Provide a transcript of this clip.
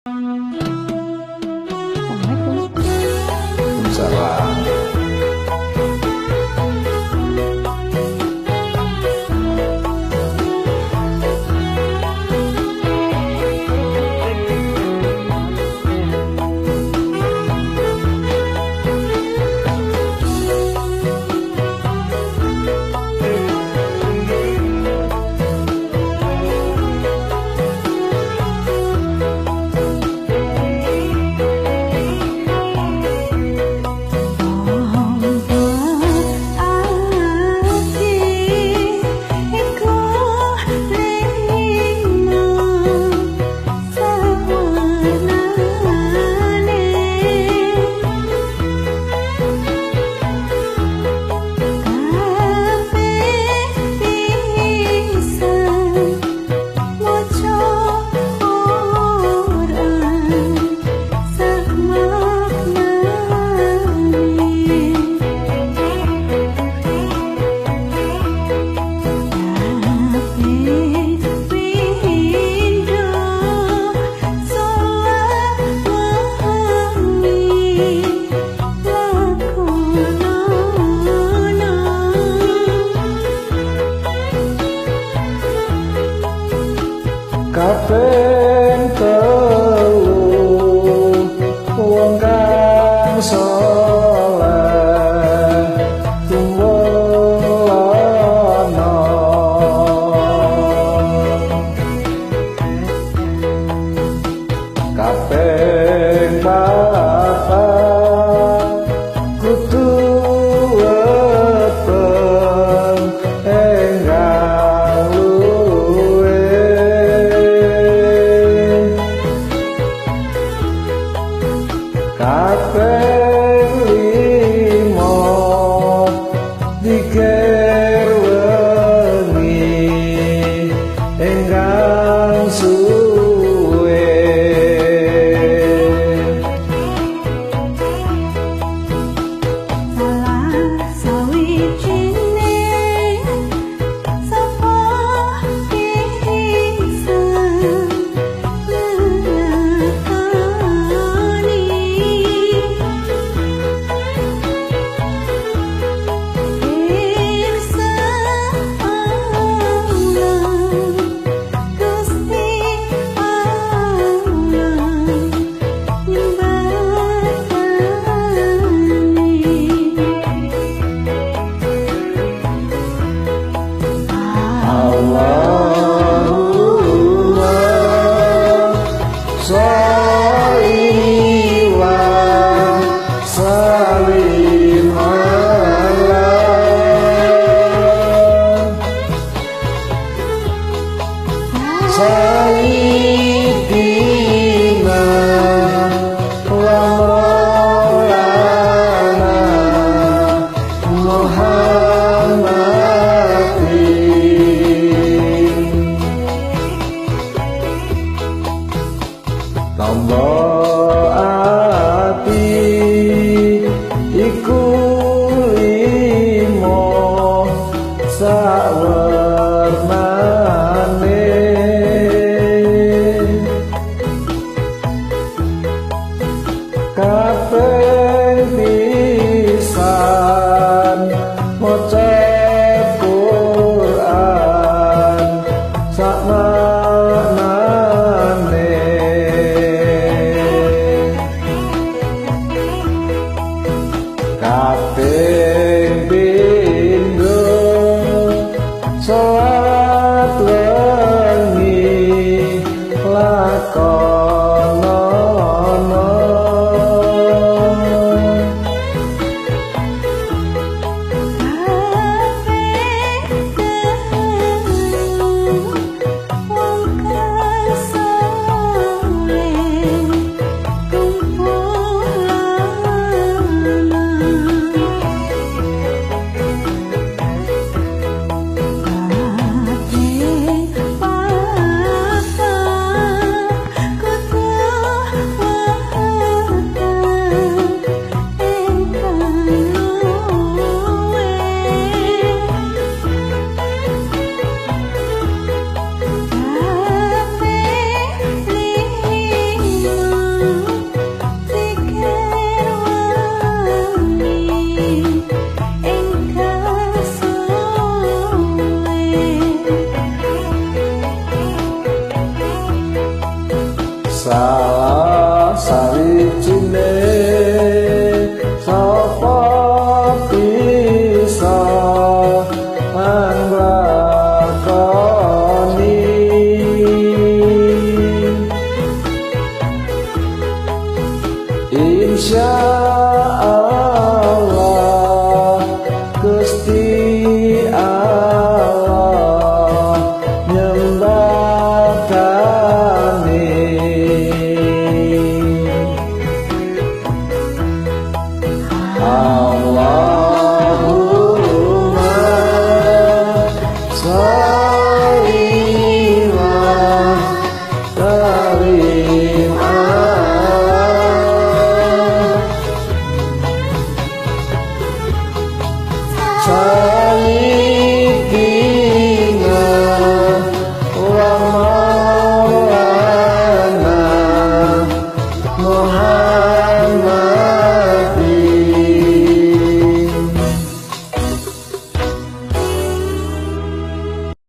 Assalamualaikum. Waalaikumsalam. Kaping telu wong kang saleh tumulana, kaping papat kudu weteng enggal luwe, kaping lima dikir wengi enggang suwe. Salah sawijine sapa bisa nglakoni pirsa Allah Gusti Allah nyembahane. Allahumma sholli wa sallim ala sayyidina wa maulana Muhammadin. Tombo ati iku limo sawarnane, kaping pisan maca Quran sakmaknane, kaping pindho salat wengi lakonono. Salah sawijine sapa bisa nglakoni. Insya Allah Gusti Allah nyembadani. Allahumma sholli wa sallim ala